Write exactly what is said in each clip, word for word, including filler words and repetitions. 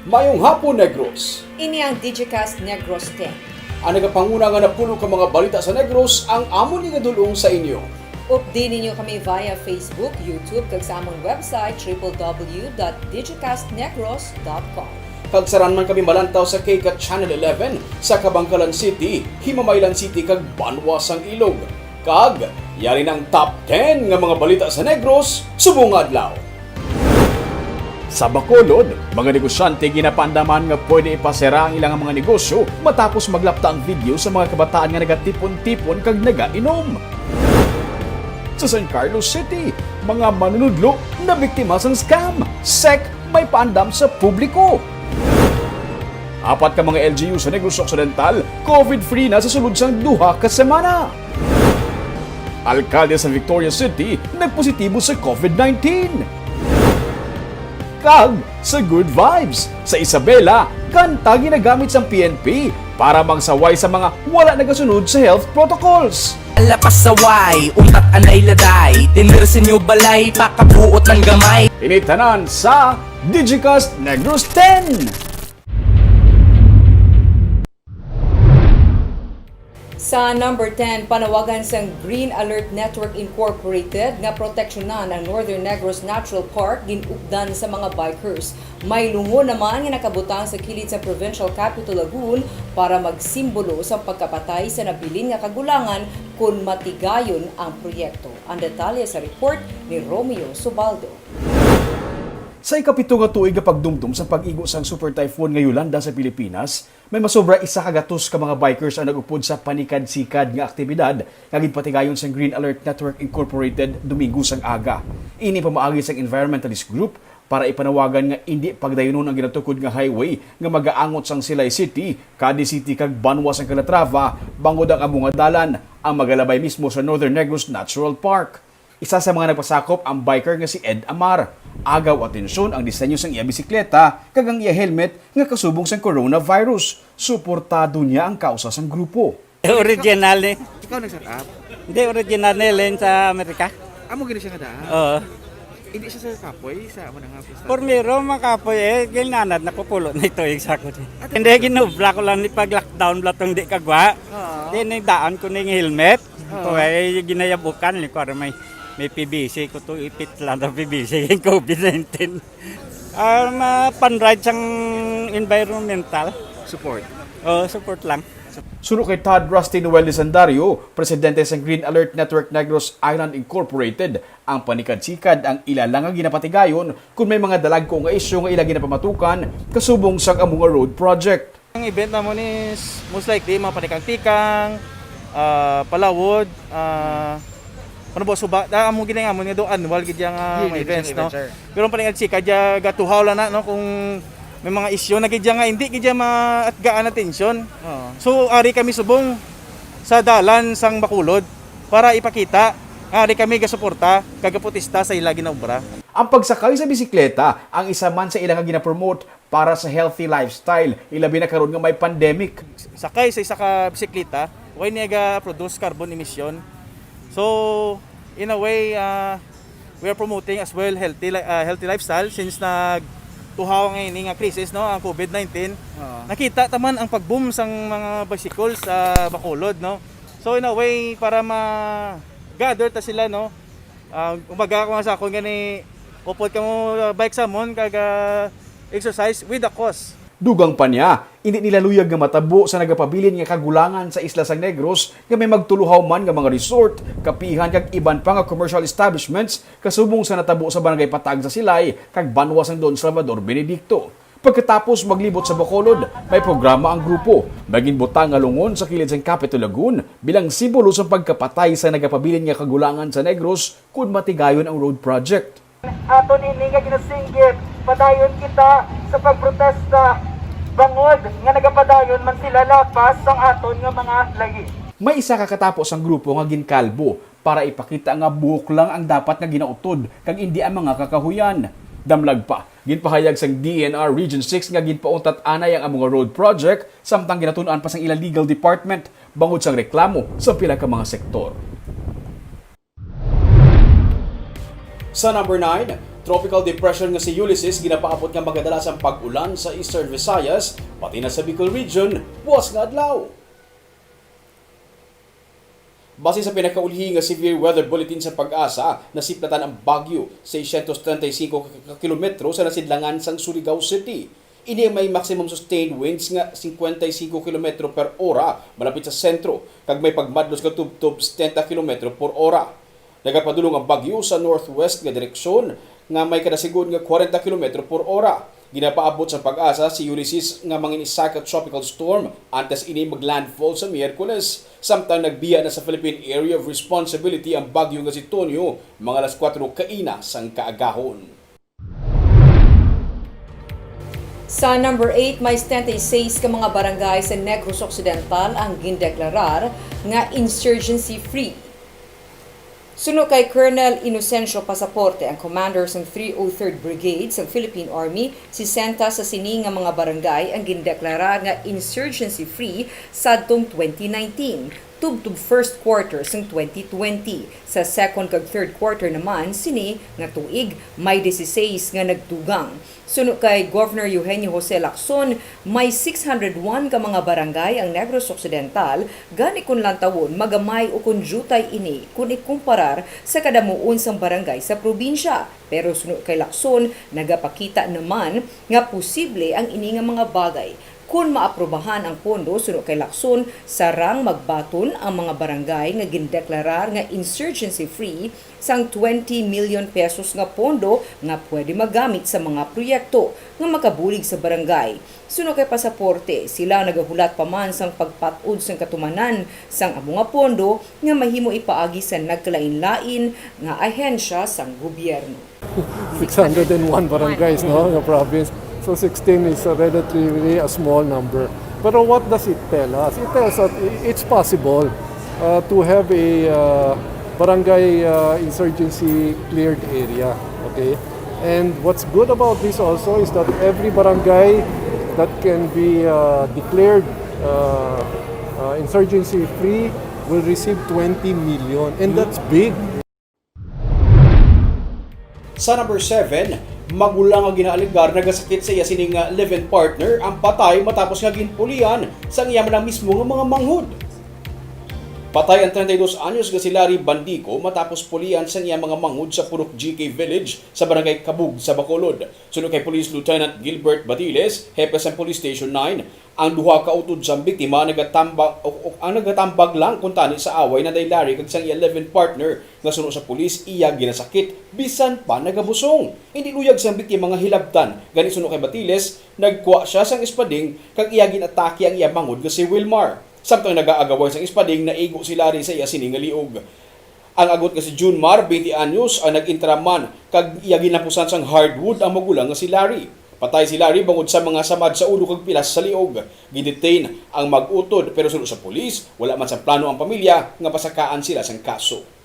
Mayong hapon, Negros. Ini ang Digicast Negros ten. Ang nagapanguna nga napulo ka mga balita sa Negros ang amon igadul-ong sa inyo. Updi ninyo kami via Facebook, YouTube, kag sa amon website, triple w dot digicastnegros dot com. Kag saran man kami malantaw sa K CAT Channel eleven sa Kabankalan City, Himamaylan City, kag Banwa sang Ilog. Kag yari na ang top ten nga mga balita sa Negros subong nga adlaw. Sa Bacolod, mga negosyante ginapaandaman nga pwede ipasera ang ilang mga negosyo matapos maglapta ang video sa mga kabataan nga nagatipon-tipon kag nagainom. Sa San Carlos City, mga manunudlo nabiktima sang scam. SEC may paandam sa publiko. Apat ka mga L G U sa Negros Occidental, COVID-free na sa sulod sang duha ka semana. Alkalde sa Victoria City nagpositibo sa COVID nineteen. Kag sa Good Vibes, sa Isabela, kanta ginagamit sang P N P para magsaway sa mga wala nagasunod sa health protocols. Ala pasaway, untat anay laday, tener sa inyo balay, pakabuot ng gamay. Ini tanan sa Digicast Negros ten. Sa number ten, panawagan sang Green Alert Network Incorporated nga proteksyonan ang Northern Negros Natural Park gin-updan sa mga bikers. May lungon naman nga nakabutang sa kilid sa Provincial Capitol Lagoon para magsimbolo sa pagkapatay sa nabilin nga kagulangan kon matigayon ang proyekto. Ang detalye sa report ni Romeo Subaldo. Sa ikapito nga tuig nga pagdumdom sa pag-igo sang Super Typhoon nga Yolanda sa Pilipinas, may masobra isa ka gatos ka mga bikers ang nag-upod sa panikad-sikad nga aktibidad nga ginpatigayon sang Green Alert Network Incorporated Domingo sang aga. Ini pamaagi sang environmentalist group para ipanawagan nga indi pagdayunon ang ginatukod nga highway nga magaangot sang Silay City, Cadiz City kag Banwa sang Calatrava, bangod ang amo nga dalan ang magalabay mismo sa Northern Negros Natural Park. Isa sa mga nagpasakop ang biker nga si Ed Amar. Agaw atensyon ang disenyo sang iya bisikleta kag ang iya helmet nga kasubong sang coronavirus. Suportado niya ang kausa sang grupo. Original ni. Ikaw nag-set up? Hindi, original ni Len sa Amerika. Amo gini siya nga daan? Oo. Hindi siya sa kapoy, sa amo na nga. Primero, makapoy eh, ginanad na kupulo na ito yung sako niya. Hindi, ginubra ko lang ni pag-lockdown, blatong di kagwa. Oo. Di, nagdaan ko ning helmet. Oo. Ito eh, ginayabukan ni ko may may P B C ko to ipit lang ang P B C yung COVID nineteen. Ah, ma pan-ride sang environmental. Support. Oh, support lang. Suno kay Todd Rusty Noel Lisandario, presidente sang Green Alert Network Negros Island Incorporated, ang panikad-sikad ang ila lang nga ginapatigayon kun may mga dalagko nga isyu nga ila ginapamatukan kasubong sang amo nga road project. Ang event namon is most likely mga panikang-tikang, ah, palawod, ah, ano ba, suba, ah, amo gini nga amon nga do annual gid yang, ah, mga events, no? Pero ang panikang-tikang, dya gatuhaw lang na, no, kung may mga isyu na gid nga hindi gid maatgaan atensyon. Oo. So, ari kami subong sa dalan sang Bacolod para ipakita nga ari kami gasuporta kag gaputista sa ila ginaobra. Ang pagsakay sa bisikleta ang isa man sa ila nga ginapromote para sa healthy lifestyle, ilabi na karon nga may pandemic. Sakay sa isa ka bisikleta, way niya ga-produce carbon emission. So, in a way, ah, we are promoting as well healthy li- ah, healthy lifestyle since nag tuhaw nga ini nga crisis, no, ang COVID nineteen. Oo. Nakita ta man ang pag-boom sang mga bicycles sa Bacolod, no. So, in a way, para ma-gather ta sila, no. Ah, kumbaga, kung sa akon gani, upod ka mo, ah, bike sa amon kag, ah, exercise with a cause. Dugang pa niya, indi nila luyag nga matabo sa nagapabilin nga kagulangan sa isla sang Negros nga may magtuluhaw man nga mga resort, kapihan kag iban pa nga commercial establishments kasubong sa natabo sa Barangay Patag sa Silay kag Banwa sang Don Salvador Benedicto. Pagkatapos maglibot sa Bacolod, may programa ang grupo. May ginbutang nga lungon sa kilid sang Capitol Lagoon bilang simbolo sang pagkapatay sa nagapabilin nga kagulangan sa Negros kon matigayon ang road project. Aton ini nga ginasinggit, padayon kita sa pagprotesta, bangod nga nagapadayon man sila lapas sang aton nga mga lahi. May isa ka katapo sang grupo nga ginkalbo para ipakita nga buok lang ang dapat nga ginautod kag indi ang mga kakahuyan. Damlag pa, ginpahayag sang D N R Region six nga ginpauntat anay ang amo nga road project samtang ginatun-an pa sang ila legal department bangod sang reklamo sa pila ka mga sektor. Sa number nine, Tropical Depression nga si Ulysses ginapaabot nga magadala sang pag-ulan sa Eastern Visayas, pati na sa Bicol Region, buwas nga adlaw. Base sa pinakaulhi nga severe weather bulletin sa PAGASA, nasiplatan ang bagyo seiscientos treinta y cinco ka kilometro sa nasidlangan sang Surigao City. Ini ang may maximum sustained winds nga cincuenta y cinco kilometro per ora malapit sa sentro, kag may pagmadlos nga tubtob setenta kilometro por ora. Nagapadulong ang bagyo sa northwest nga direksyon nga may kadasigon nga kwarenta kilometro por ora. Ginapaabot sa PAGASA si Ulysses nga mangin isa ka tropical storm antes ini mag-landfall sa Miyerkules, samtang nagbiya na sa Philippine Area of Responsibility ang bagyo nga si Tonyo mga alas kuwatro kaina sang kaagahon. Sa number eight, may setenta y seis ka mga barangay sa Negros Occidental ang gindeklarar nga insurgency-free. Suno kay Colonel Inocencio Pasaporte, ang commander sang three oh third Brigade sang Philippine Army, sesenta sa sini nga mga barangay ang gindeklarar nga insurgency-free sadtong twenty nineteen, tubtob first quarter sang twenty twenty. Sa second kag third quarter naman sini nga tuig, may dieciséis nga nagdugang. Suno kay Governor Eugenio Jose Lacson, may six hundred one ka mga barangay ang Negros Occidental, gani kon lantawon, magamay ukon diutay ini kon ikumparar sa kadamuon sang barangay sa probinsya. Pero suno kay Lacson, nagapakita naman nga posible ang ini nga mga bagay. Kon maaprubahan ang pondo, suno kay Lacson, sarang magbaton ang mga barangay nga gindeklarar nga insurgency-free sang twenty million pesos nga pondo nga pwede magamit sa mga proyekto nga makabulig sa barangay. Suno kay Pasaporte, sila nagahulat pa man sang pagpat-od sang katumanan sang amo nga pondo nga mahimo ipaagi sa nagkalain-lain nga ahensya sang gobyerno. Six hundred and one barangays, no, in the province. So sixteen is a relatively a small number. Pero what does it tell us? It tells us i- it's possible uh, to have a uh, barangay uh, insurgency cleared area. Okay? And what's good about this also is that every barangay that can be uh, declared uh, uh, insurgency free will receive twenty million. And that's big. Sa number seven, magulang nga ginaalegar nagasakit sa iya sining nga live-in partner ang patay matapos nga ginpulian sang iya man mismo nga mga manghod. Patay ang treinta y dos anyos nga si Larry Bandico matapos pulian sang iya mga manghod sa Purok G K Village sa Barangay Kabug sa Bacolod. Suno kay Police Lieutenant Gilbert Batiles, hepe sa Police Station nine, ang duha ka utod sang biktima nagatambag, o, o, ang nagatambag lang kuntani sa away na day Larry kag sang iya live-in partner nga suno sa pulis iya ginasakit bisan pa nagabusong. Hindi luyag sang biktima nga hilabtan, gani suno kay Batiles, nagkuha siya sang espading kag iya ginatake ang iya manghod nga si Wilmar. Samtang nagaagaway sang espading, naigo si Larry sa iya sini nga liog. Ang agot nga si Junmar, twenty anyos, ang nag-intraman kag iya ginapusan sang hardwood ang magulang nga si Larry. Patay si Larry bangod sa mga samad sa ulo kag pilas sa liog. Gidetain ang mag-utod, pero suno sa pulis, wala man sa plano ang pamilya nga pasakaan sila sang kaso.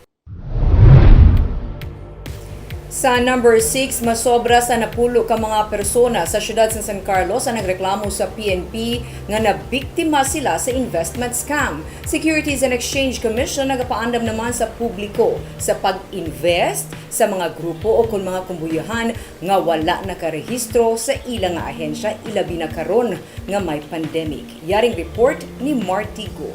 Sa number six, masobra sa napulo ka mga persona sa siyudad sa San Carlos ang nagreklamo sa P N P nga nabiktima sila sa investment scam. Securities and Exchange Commission nagapaandam naman sa publiko sa pag-invest sa mga grupo o kon mga kumbuyahan nga wala nakarehistro sa ila nga ahensya, ilabi na karon nga may pandemic. Yaring report ni Marty Go.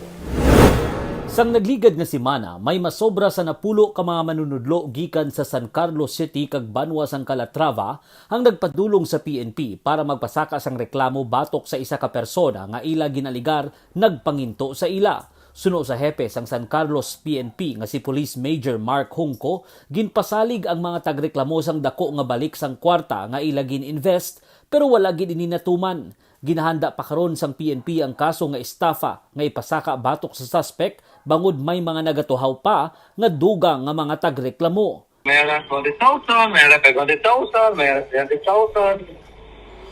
Sang nagligad nga semana, may masobra sa napulo ka mga manunudlo gikan sa San Carlos City kag banwa sang Calatrava ang nagpadulong sa P N P para magpasaka sang reklamo batok sa isa ka persona nga ila ginaligar nagpanginto sa ila. Suno sa hepe sang San Carlos P N P nga si Police Major Mark Junco, ginpasalig ang mga tagreklamo sang dako nga balik sang kwarta nga ila gin-invest, pero wala gid ini natuman. Ginahanda pa karon sang P N P ang kaso nga estafa nga ipasaka batok sa suspek, bangod may mga nagatuhaw pa nga dugang nga mga tagreklamo. May ara twenty thousand, may ara twenty thousand, may ara three hundred thousand,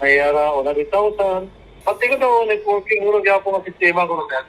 may ara one hundred thousand. Pati ko daw networking, ulo gyapon ang sistema ko, sir.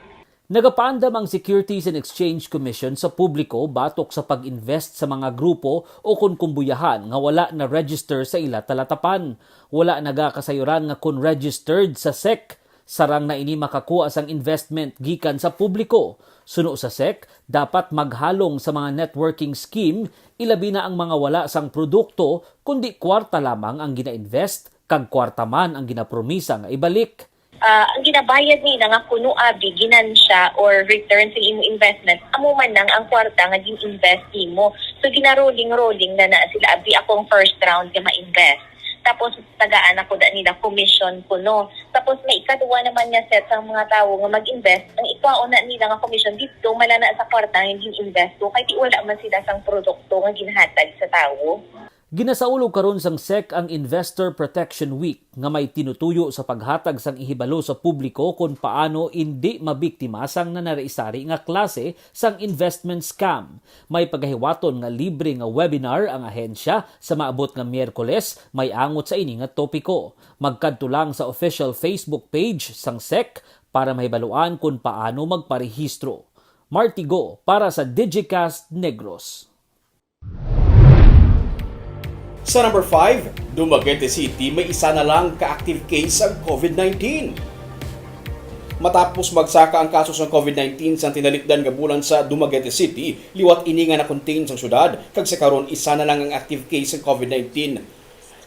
Nagapaandam ang Securities and Exchange Commission sa publiko batok sa pag-invest sa mga grupo o kon kumbuyahan nga wala na-register sa ila talatapan. Wala nagakasayuran nga kon registered sa sec. Sarang na ini makakuha sang investment gikan sa publiko. Suno sa sec, dapat maghalong sa mga networking scheme, ilabi na ang mga wala sang produkto, kundi kwarta lamang ang gina-invest, kag kwarta man ang ginapromisa nga ibalik. Ah, ang ginabayad nila nga kuno abi ginansya or return sa imo investment, amo man lang ang kwarta nga gin-invest nimo. So gina-rolling-rolling na na sila, abi akong first round nga ma-invest. Tapos tagaan ako da nila commission kuno. Tapos may ikaduwa naman nga set sang mga tawo nga mag-invest, ang ikwaon na nila nga commission didto man lang na sa kwarta nga gin-invest ko, kay di wala man sila sang produkto nga ginhatag sa tawo. Ginasaulog karon sang sec ang Investor Protection Week, nga may tinutuyo sa paghatag sang ihibalo sa publiko kon paano indi mabiktima sang nanari-sari nga klase sang investment scam. May pagahiwaton nga libre nga webinar ang ahensya sa maabot nga Miyerkules may angot sa ini nga topiko. Magkadto lang sa official Facebook page sang sec para mahibaluan kon paano magparehistro. Martigo para sa Digicast Negros. Sa number five, Dumaguete City may isa na lang ka active case sang COVID nineteen. Matapos magsaka ang kaso sang COVID nineteen sang tinalikdan nga bulan sa Dumaguete City, liwat ini nga na-contain sang syudad, kag sa karon isa na lang ang active case sang COVID nineteen.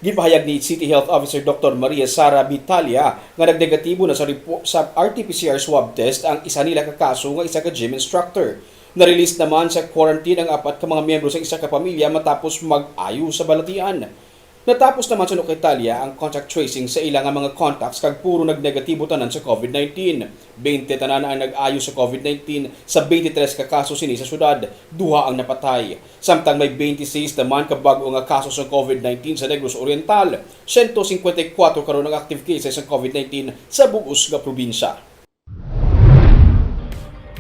Ginpahayag ni City Health Officer Doctor Maria Sara Vitalia nga nagnegatibo na sa repo- sa R T P C R swab test ang isa nila ka kaso nga isa ka gym instructor. Na-release naman sa quarantine ang apat ka mga miyembro sa isa ka pamilya matapos mag-ayo sa balatian. Natapos naman sa Italia ang contact tracing sa ila nga mga contacts kag puro nagnegatibo tanan sa COVID nineteen. Twenty tanan ang nag-ayo sa COVID nineteen sa twenty-three ka kaso sini sa syudad, duha ang napatay. Samtang may twenty-six naman ka bag-o nga kaso sa COVID nineteen sa Negros Oriental, siyento singkwenta y kuwatro karon ang active cases sa COVID nineteen sa bug-os nga probinsya.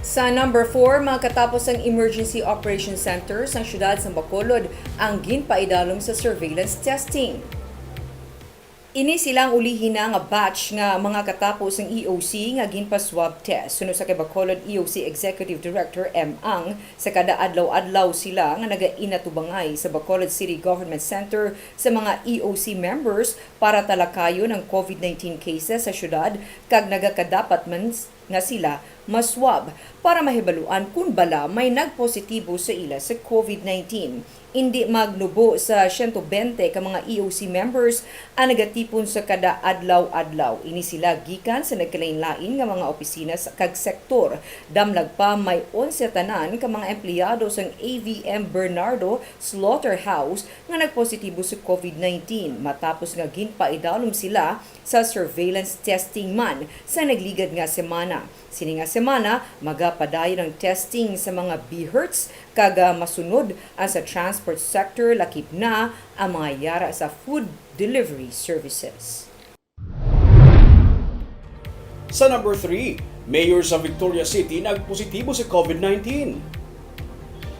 Sa number four, makatapos ang Emergency Operation Center sang siyudad sang Bacolod ang ginpaidalom sa surveillance testing. Ini sila ang ulihi na nga batch nga mga katapo sang E O C nga ginpa-swab test. Suno sa kay Bacolod E O C Executive Director M. Ang, sa kada adlaw-adlaw sila nga nagainatubangay sa Bacolod City Government Center sa mga E O C members para talakayon ang COVID nineteen cases sa syudad kag nagakadapat man nga sila ma-swab para mahibaluan kon bala may nagpositibo sa ila sa COVID nineteen. Indi magnubo sa siyento bente ka mga E O C members ang nagatipon sa kada adlaw-adlaw. Ini sila gikan sa nagkalainlain nga mga opisina sa- kag sektor. Damlag pa, may onse tanan ka mga empleyado sang A V M Bernardo Slaughterhouse nga nagpositibo sa COVID nineteen matapos nga ginpaidalom sila sa surveillance testing man sa nagligad nga semana. Sini nga semana, magapadayon ang testing sa mga BHERTs kag, ah, masunod ang sa transport sector, lakip na ang mga yara sa food delivery services. Sa number three, Mayor sa Victoria City nagpositibo sa COVID nineteen.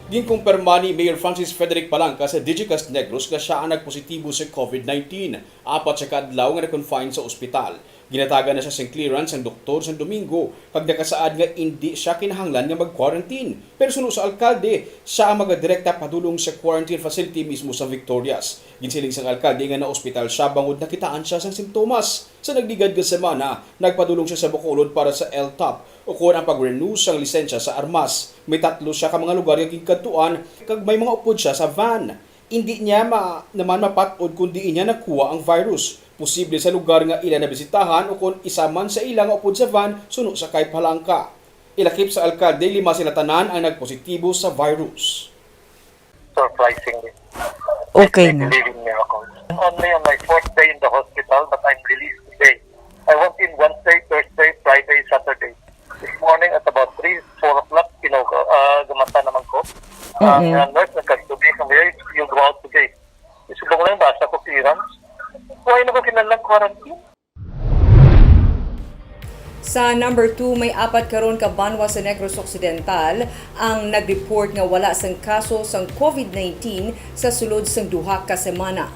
Ginkumpirma ni Mayor Francis Frederick Palanca sa Digicast Negros nga siya ang nagpositibo sa COVID nineteen. Apat siya ka adlaw nga na-confine sa ospital. Ginatagan na siya sing clearance sang doktor sang Domingo, kag nakasaad nga indi siya kinahanglan nga mag-quarantine. Pero suno sa alkalde, siya ang magadirekta padulong sa quarantine facility mismo sa Victorias. Ginsiling sang alkalde nga naospital siya bangod nakitaan siya sang simptomas. Sa nagligad nga semana, nagpadulong siya sa Bacolod para sa LTOPH, ukon ang pag-renew sang lisensya sa armas. May tatlo siya ka mga lugar nga ginkadtuan, kag may mga upod siya sa van. Indi niya ma-, naman mapat-od kon diin niya nakuha ang virus. Posible sa lugar nga ila nabisitahan ukon isa man sa ila nga upod sa van, suno sa kay Palanca. Ilakip sa alkalde, lima sila tanan ang nagpositibo sa virus. Surprisingly. Okay May na. Believing niya ako. I'm only on my fourth day in the hospital, but I'm released today. I went in Wednesday, Thursday, Friday, Saturday. This morning at about three, four o'clock, you know, uh, gamata naman ko. Ang Mm-mm. uh, nurse nagkasubi kami, "Hey, you go out today." Isubong lang, basa ko clearance. Why na ko kinalang quarantine? Sa number two, may apat karon ka banwa sa Negros Occidental ang nag-report nga wala sang kaso sang COVID nineteen sa sulod sang duha ka semana.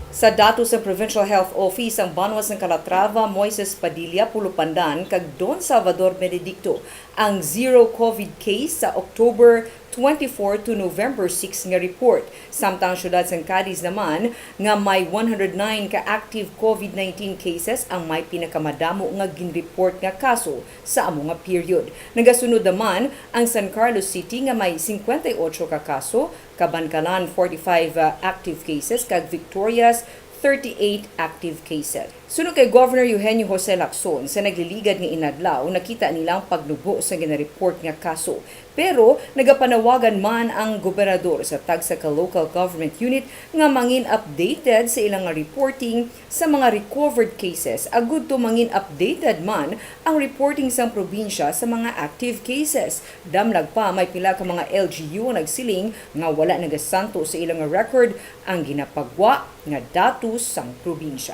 Sa datos sang Provincial Health Office, ang banwa sang Calatrava, Moises Padilla, Pulo Pandan, kag Don Salvador Benedicto ang zero COVID case sa October twenty-four to November six nga report. Samtang ang siyudad sang Cadiz naman nga may one hundred nine ka active COVID nineteen cases ang may pinakamadamo nga ginreport nga kaso sa amo nga period. Nagasunod naman ang San Carlos City nga may cincuenta y ocho ka kaso, Kabankalan forty-five, uh, active cases, kag Victorias thirty-eight active cases. Suno kay Governor Eugenio Jose Lacson, sa nagliligad nga inadlaw, nakita nila ang pagnubo sa ginareport nga kaso. Pero nagapanawagan man ang gobernador sa tagsa ka local government unit nga mangin updated sa ilang nga reporting sa mga recovered cases, agud to mangin updated man ang reporting sang probinsya sa mga active cases. Damlag pa, may pila ka mga L G U nagsiling nga wala nagasanto sa ilang nga record ang ginapagwa nga datos sang probinsya.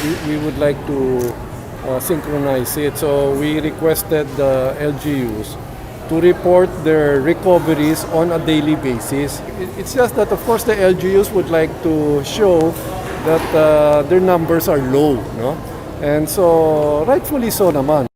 We, we would like to uh, synchronize it. So we requested the L G Us to report their recoveries on a daily basis. It- It's just that, of course, the L G Us would like to show that uh, their numbers are low, no? And so, rightfully so naman.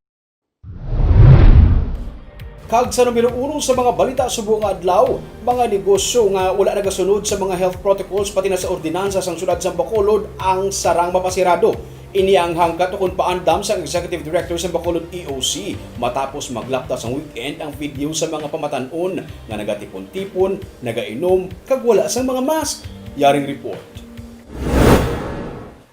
Kag sa numero uno sa mga balita subong nga adlaw, mga negosyo nga wala nagasunod sa mga health protocols pati na sa ordinansa sang siyudad sang Bacolod ang sarang mapasirado. Ini ang hangkat ukon paandam sang Executive Director sang Bacolod E O C matapos maglapta sang weekend ang video sa mga pamatan-on nga nagatipon-tipon, nagainom, kag wala sang mga mask. Yaring report.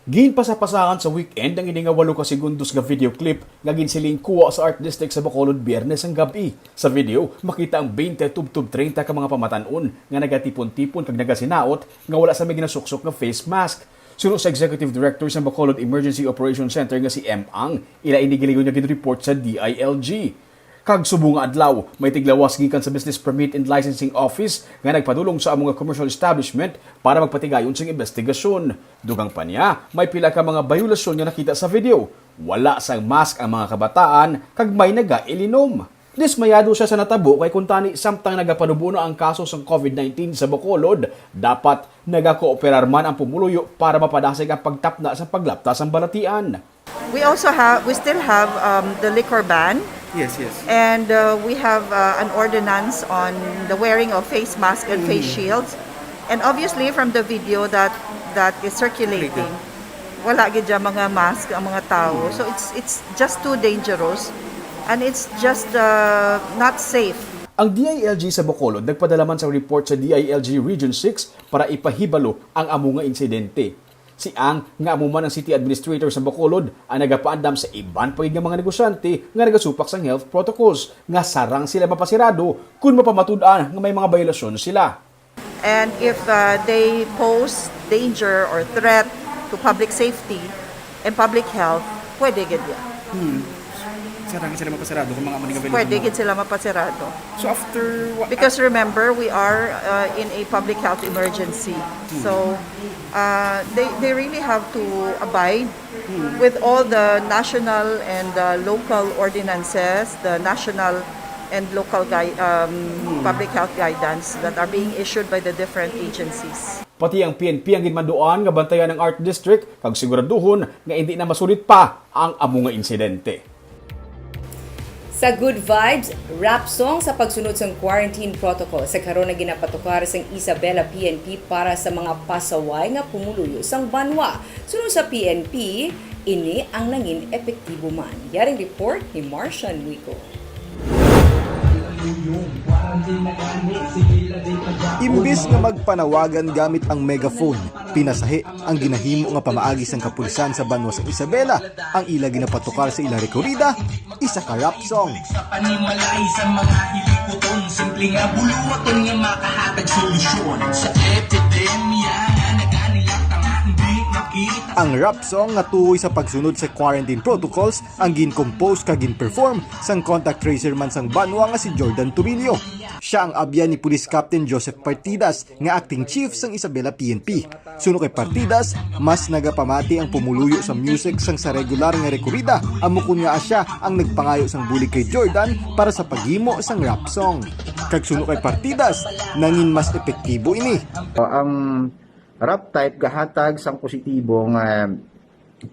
Ginpasapasahan sa weekend ang ini nga walo ka segundos nga video clip nga ginsiling kuha sa Art District sa Bacolod Biyernes sang gab-i. Sa video, makita ang twenty tubtob treinta ka mga pamatan-on nga nagatipon-tipon kag nagasinaot nga wala sa may ginasuksok nga face mask. Suno sa Executive Director sang Bacolod Emergency Operations Center nga si M. Ang, ila ini giligon nga ginreport sa D I L G. Kag subong nga adlaw, may tiglawas gikan sa Business Permit and Licensing Office nga nagpadulong sa amo nga commercial establishment para magpatigayon sing investigasyon. Dugang pa niya, may pila ka mga bayolasyon nga nakita sa video. Wala sang mask ang mga kabataan kag may nagailinom. Dismayado siya sa natabo kay kuntani samtang nagapanubo na ang kaso sang COVID nineteen sa Bacolod, dapat nagakooperar man ang pumuluyo para mapadasig ang pagtapna sa paglapta sang balatian. We also have, we still have um, the liquor ban. Yes, yes. And uh, we have uh, an ordinance on the wearing of face mask and face shields. And obviously, from the video that that is circulating, wala gid dyan mga mask ang mga tao. So it's it's just too dangerous and it's just uh, not safe. Ang D I L G sa Bacolod nagpadala man sang report sa D I L G Region six para ipahibalo ang amo nga insidente. Si Ang, nga amo man ang city administrator sa Bacolod, ang nagapaandam sa iban pa gid nga mga negosyante nga nagasupak sang health protocols nga sarang sila mapasirado kon mapamatud-an nga may mga bayolasyon sila. And if uh, they pose danger or threat to public safety and public health, pwede gid yan. Sarang sila mapasarado kung mga amo ni nga Pwede gid sila mapasirado. So after what? Because remember, we are uh, in a public health emergency. So uh, they, they really have to abide with all the national and uh, local ordinances, the national and local gui- um, public health guidance that are being issued by the different agencies. Pati ang P N P ang ginmanduan nga bantayan ang Art District kag siguraduhon nga indi na masulit pa ang amo nga insidente. Sa Good Vibes, rap song sa pagsunod sang quarantine protocol sa karon nga ginapatukar sang Isabela P N P para sa mga pasaway nga pumuluyo sang banwa. Suno sa P N P, ini ang nangin epektibo man. Yaring report ni Marcian Luico. Imbis nga magpanawagan gamit ang megaphone, pinasahi ang ginahimo nga pamaagi sang kapulisan sa banwa sa Isabela. Ang ila ginapatukar sa ila rekorida, isa ka rap song. Sa panimalay sa mga hilikuton, simple nga buluhaton nga makahatag solusyon sa epidemya nga naganilak nga hindi makita. Ang rap song nga tuoy sa pagsunod sa quarantine protocols ang gin-compose kag gin-perform sang contact tracer man sang banwa nga si Jordan Turillo. Siya ang abyan ni Police Captain Joseph Partidas nga acting chief sang Isabela P N P. Suno kay Partidas, mas nagapamati ang pumuluyo sa music sang sa regular nga rekorida, amo kon ngaa sia ang nagpangayo sang bulig kay Jordan para sa paghimo sang rap song. Kag suno kay Partidas, nangin mas epektibo ini. Ang rap type gahatag sang positibo nga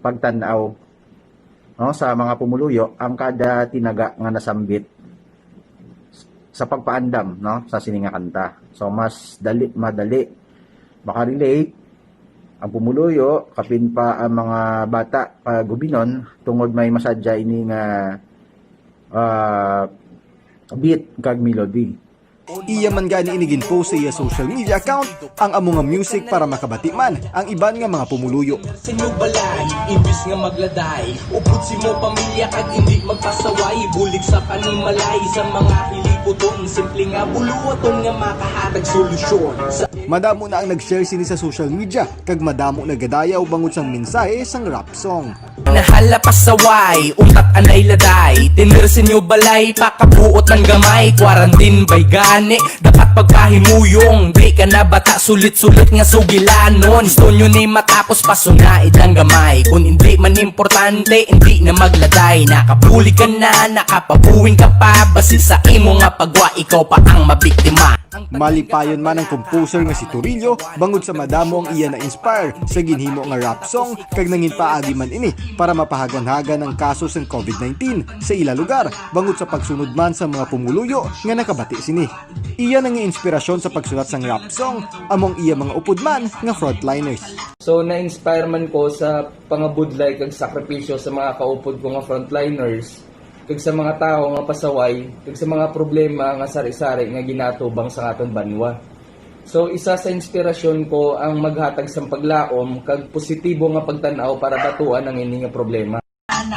pagtan-aw, no, sa mga pumuluyo ang kada tinaga nga nasambit. sa pagpaandam, no, sa sini nga kanta. So, mas dali, madali makarelate ang pumuluyo, kapin pa ang mga bata pagubinon, tungod may masadya ini nga, ah, beat kag melody. Iya man gani ini gin-post sa iya social media account ang amo nga music para makabati man ang iban nga mga pumuluyo. Sa inyo balay, imbis nga magladay, upod sa imo pamilya kag indi magpasaway, bulig sa panimalay sa mga hiliputon, simple nga buluhaton nga makahatag solusyon. Sa Madamo na ang nag-share sini sa social media, kag madamo nagadayaw bangod sang mensahe sang rap song. Nahala pasaway, untat anay laday, tener sa inyo balay, pakabuot man gamay, quarantine bay gani, dapat pagpahimuyong, di ka na bata, sulit-sulit nga sugilanon, gusto nyo ni matapos, pasunaid lang gamay, kung hindi man importante, hindi na magladay, nakabulig ka na, nakapabuwing ka pa, basi sa imo nga pagwa, ikaw pa ang mabiktima. Malipayon man ang composer nga si Torillo bangod sa madamo ang iya na-inspire sa ginhimo nga rap song, kag nangin paagi man ini para mapahaganhagan ang kaso sang covid nineteen sa ila lugar, bangod sa pagsunod man sa mga pumuluyo nga nakabati sini. Iya nangin inspirasyon sa pagsulat sang rap song among iya mga upod man nga frontliners. So, na-inspire man ko sa pangabudlay kag sakripisyo sa mga kaupod ko nga frontliners, kag sa mga tawo nga pasaway, kag sa mga problema nga sari-sari nga ginaatubang sa aton banwa. So, isa sa inspirasyon ko ang maghatag sang paglaom kag positibo nga pagtan-aw para batuan ang ini nga problema.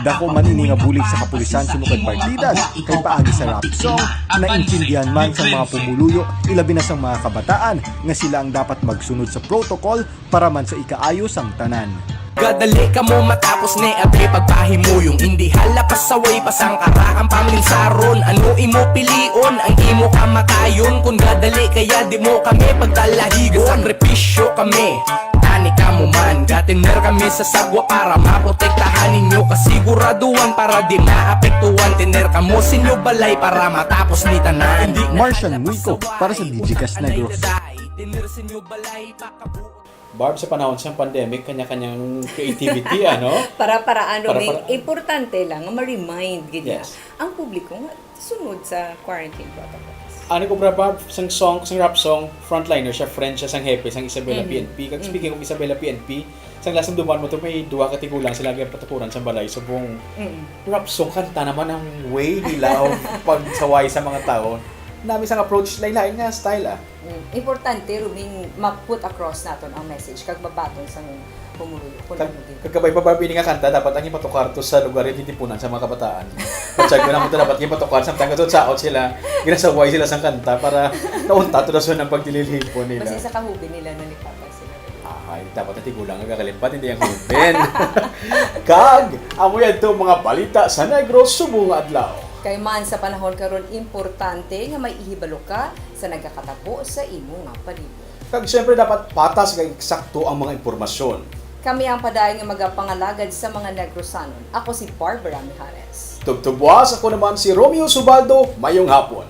Dako man ini nga bulig sa kapulisan suno kag partidas, kay paagi sa rap song, naintindihan man sa mga pumuluyo, ilabi na sang mga kabataan, nga sila ang dapat magsunod sa protocol para man sa ikaayo sang tanan. Gadali kamo matapos ni abi pagpahimuyong, indi hala pasaway pa sang karaang paminsaron. Ano imo pilion ang imo kamatayon? Kung gadali kaya di mo kami pagtalahigon. Sakripisyo kami, tani kamo man. Gatiner kami sa sagwa para maprotektahan ninyo. Kasiguraduhan para di maapektuhan. Tiner kamo sa inyo balay para matapos ni tanan. Hindi na Martian hala Muico pasaway, para sa Digicast untat anay Negros. Laday. Tiner sa inyo balay, pakabuot. Barb, sa panahon sang pandemic, kanya-kanyang creativity, ano? Para-paraan, Para-para- Roming. Importante lang nga ma-remind gid niya Yes. ang publiko nga sunod sa quarantine protocols. Ano ko, Barb, sang song, sang rap song, frontliner siya, friend siya sang hepe, sang Isabela Mhm. P N P. Kag Mhm. speaking of Isabela P N P, sang last time duman mo to, may duha ka tigulang sila ang patukuran sa balay subong Mhm. rap song, kanta naman ang way nila of pagsaway sa mga tao. Nami sang approach, lain-lain nga style, ah. Mm, importante, Roming, ma-put across naton ang message kag mabaton sang pumuluyo kung Kag, ano din. Kag kabay pa ba ini nga kanta, dapat ang ipatukar to sa lugar yung titipunan sa mga kabataan. Patsyag ko naman to, dapat ipatukar, samtang kato sa out sila, ginasaway sila sang kanta para naunta to dason ang pagdililipon nila. Basi sa kahubi nila, nalipatan sila. Ay, dapat ang tigulang nga gagalimpat, hindi ang hubin. Kag, amo yan to mga balita sa Negros subong nga adlaw. Kay man sa panahon karon, importante nga may ihibalo ka sa nagakatabo sa imo nga palibot. Kag siyempre, dapat patas kag eksakto ang mga impormasyon. Kami ang padayon nga magapangalagad sa mga Negrosanon. Ako si Barbara Mijares. Tubtubwas, ako naman si Romeo Subaldo. Mayong hapon.